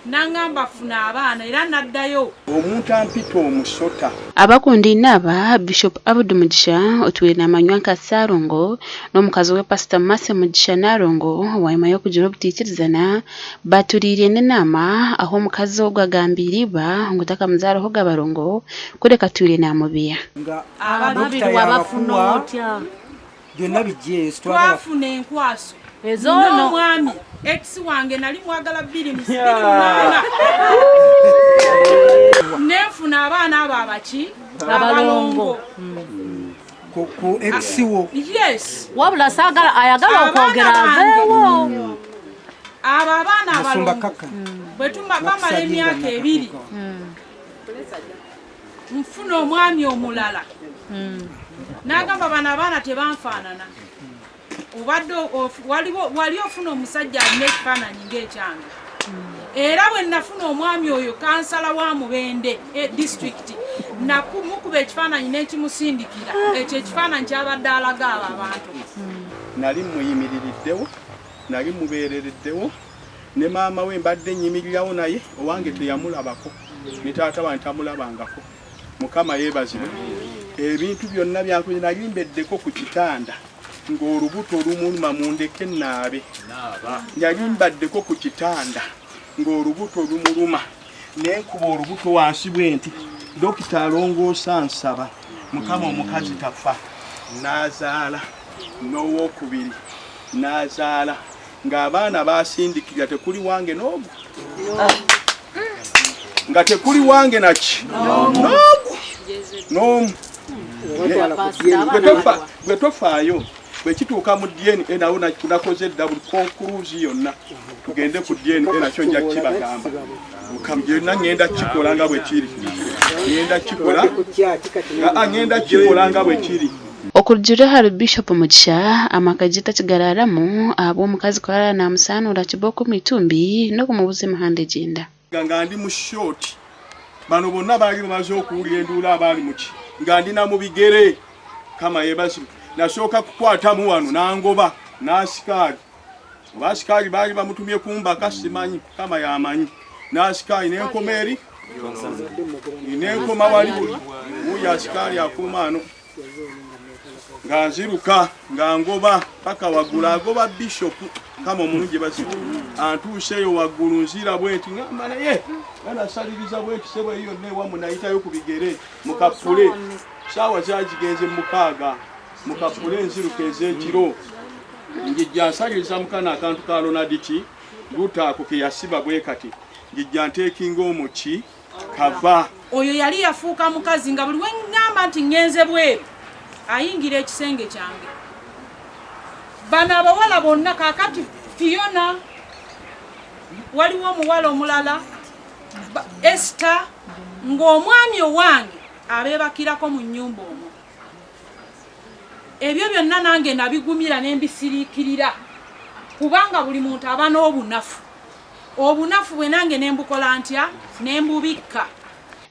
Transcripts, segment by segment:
Nangamba funa abaana era naddayo. Omuntu ampita omusota. Abakundaine aba, Bishop Abdu Mugisha otwire namanywa nka Ssalongo n'omukazi we Pasita Mercy Mugisha Nalongo bwanyima y'okugira obutaikirizana baturiire n'enaama ahu omukazi ogu agambiire iba ngu takamuzaarahoga barongo kureka atwire namubiiha. Nga Ababiri dokita wabafuna yabakuwa otya? Byonna bijje twagala. Twafuna enkwaso Ez'ono. N'omwami ex wange nali mwagala bbiri mu bbiri munaana nenfuna abaana abo abaki abalongo Ku, ku ex wo. Yes. Wabula saagala ayagala Abaana okwogera bange. aveewo. Abo abaana Musumba abalongo kaka. Bwe tuma bamala Nakusabye emyaka nga ebiri nakatuuka. Nfuna omwami omulala n'agamba bano abaana tebanfaanana. Obadde waliwo wali ofuna omusajja alina ekifaananyi ng'ekyange. Era bwe nafuna omwami oyo kansala wa Mubende disitulikiti nakumukuba ekifaananyi n'ekimusindikira. Ekyo ekifaananyi kyabadde alaga abo abantu. Nali muyimiririddewo, nali mubeerereddewo ne maama we mbadde nnyimirirawo naye owange teyamulabako ne taata wange tamulabangako. Mukama yeebazibwe. Ebintu byonna byankoze nali mbeddeko ku kitanda ng'olubuto lumuluma mundeke naabe. Nali mbaddeko ku kitanda ng'olubuto lumuluma ne nkuba olubuto wansi bwe nti dokita alongoosa nsaba Mukama omukazi tafa n'azaala n'owokubiri n'azaala ng'abaana baasindikirira tekuli wange n'ogu nga tekuli wange naki n'ogu n'omu gwe tofaayo bwe kituuka mu DNA nawo nakoze dda buli konkuluzi yonna tugende ku DNA nakyo nja kukibagamba byonna ngenda kukikola nga bwe kiri ngenda kukikola ngenda kukikola nga bwe kiri. Okurugiirira ahari Bishop Mugisha, amaka gye takigararamu ahabw'omukazi kuraara namusaanuura kibooko omu itumbi n'okumubuza emihanda egyenda. Nga ndi mu short bano bonna baali bamaze okuwulira enduula abaali muki nga ndi na mu bigere kama yeebazibwe nasooka kukwatamu wano n'angoba n'asikaali oba asikaali baali bamutumye kumbaka simanyi kama yamanyi n'asikaali n'enkoma eri n'enkoma wali wuuyo asikaali akuuma ano nga nziruka nga ngoba paka waggulu agoba bishopu kama omulungi bazibu antuuseeyo waggulu nzira bwenti ngamba naye nga nasaliriza bwenti sebo eyo yonna ewamu nayitayo ku bigere mukapule saawa zagigenze mukaaga mukapule enziruka ez'ekiro njijja nsaliriza mukana akantu ka lonadiki lutaako ke yasiba bwe kati njijja nteekinga omuki kava. Oyo yali yafuuka mukazi nga buli we ŋŋamba nti ŋŋenze bweru ayingira ekisenge kyange. Bano abawala bonna kaakati Fiona, waliwo omuwala omulala Esther, ng'omwami owange abeebakirako mu nnyumba omwo. Ebyo byonna nange nabigumira ne mbisiriikirira kubanga buli muntu aba n'obunafu. Obunafu bwe nange ne mbukola ntya? Ne mbubikka.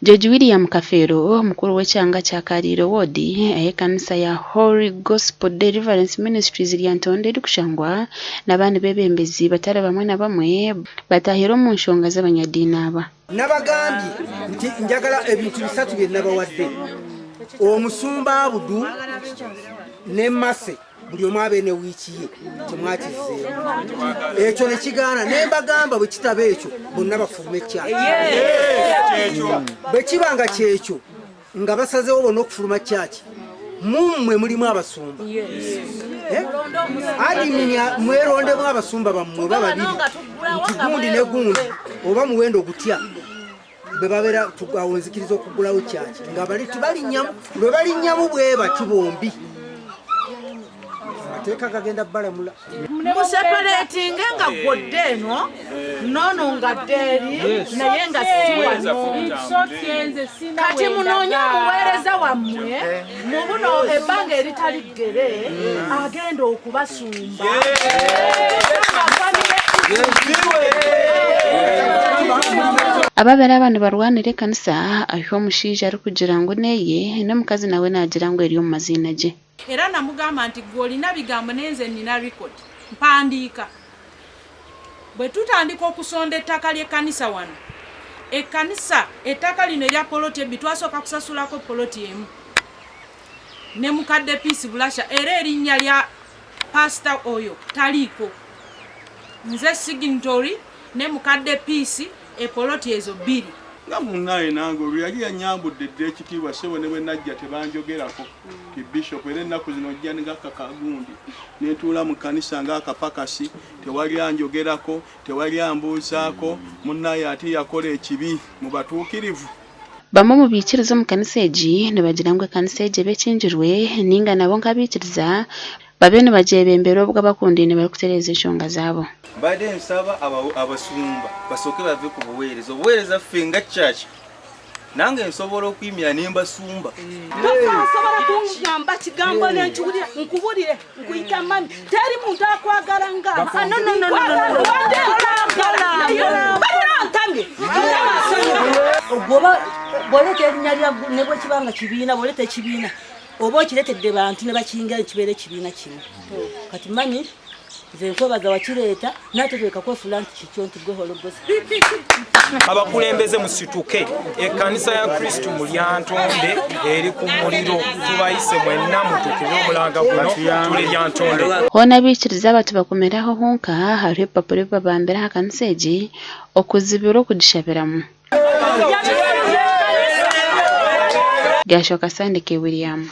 George William Kafeero, omukuru w'ekyanga kya Kariiro woodi ey'ekanisa ya Holy Gospel Deliverance Ministries Lyantonde erikushangwa n'abandi beebembezi batari bamwe na bamwe bataahire omu nshonga z'abanyadiini aba. Nabagambye nti njagala ebintu bisatu bye nabawadde, omusumba Abudu ne Mase buli omu abe ne wiiki ye, temwakizzeemu ekyo ne kigaana. Ne mbagamba bwe kitaba ekyo bonna bafulume kyaki, bwe kiba nga kyekyo nga basazeewo bonna okufuluma kyaki, mummwe mulimu abasumba adimini, mwerondemu abasumba bammwe oba babiri nti gundi ne gundi oba muwendo gutya bwe babeera awo nzikiriza okugulawo kyaki nga bali tibalinnyamu lwe balinnyamu bwe bati bombi amateeka gagenda balamula. Museparetinge nga gwodde eno nono nga dde eri naye nga si wano. Kati munoonye omuweereza wammwe mu buno ebbanga eritali ggere agenda okubasumba. Ababeere aba nibarwanira ekanisa ahu omushaija arikugira ngu n'eye n'omukazi nawe naagira ngu eri omu maziina gye. Era namugamba nti gwe olina bigambo naye nze nina record mpandiika. Bwe tutandika okusonda ettaka ly'ekkanisa wano, ekkanisa ettaka lino erya poloti ebbi twasooka kusasulako poloti emu ne mukadde Peace Bulasha, era erinnya lya pasita oyo taliiko. Nze signatory ne mukadde Peace epoloti ezo bbiri. Nga munnaye nange olwo yali yanyambudde dda ekitiibwa ssebo ne bwe najja tebanjogerako ti bishop era ennaku zino ojja ngakakagundi nentuula mu kkanisa ng'akapakasi tewali anjogerako tewali ambuuzaako munnaye ate yakola ekibi mu batuukirivu. Bamwe omu baikiriza omu kanisa egi nibagira ngu ekanisa egi ebe ekingirwe ninga nabo nk'abaikiriza babe nibagyebembera obwo abakundaine barikutereeza enshonga zaabo. Mbadde nsaba abasumba basooke bave ku buweereza. Obuweereza ffe nga church nange nsobola okuyimira ne mbasumba. Tosobola kungamba kigambo nenkiwulira nkubulire nkuyita mami teri muntu akwagala nga ntamye. Gwoba bw'oleeta erinnya lya ne bwe kiba nga kibiina bw'oleeta ekibiina oba okireetedde bantu ne bakiyingira ne kibeera ekibiina kimu. Kati mami nze nkwebaza wakireeta naye toteeka kwefuula nti kikyo nti gwe hologosi. Abakulembeze musituke, ekkanisa ya Kristu mu Lyantonde eri ku muliro, tubayise mwenna mutukire omulanga guno tuli Lyantonde. Hoona abaikiriza aba tibakomire aho honka, hariho ebipapura ebi babambire aha kanisa egi okuzibira okugishabiramu. Gashoka Sandike William.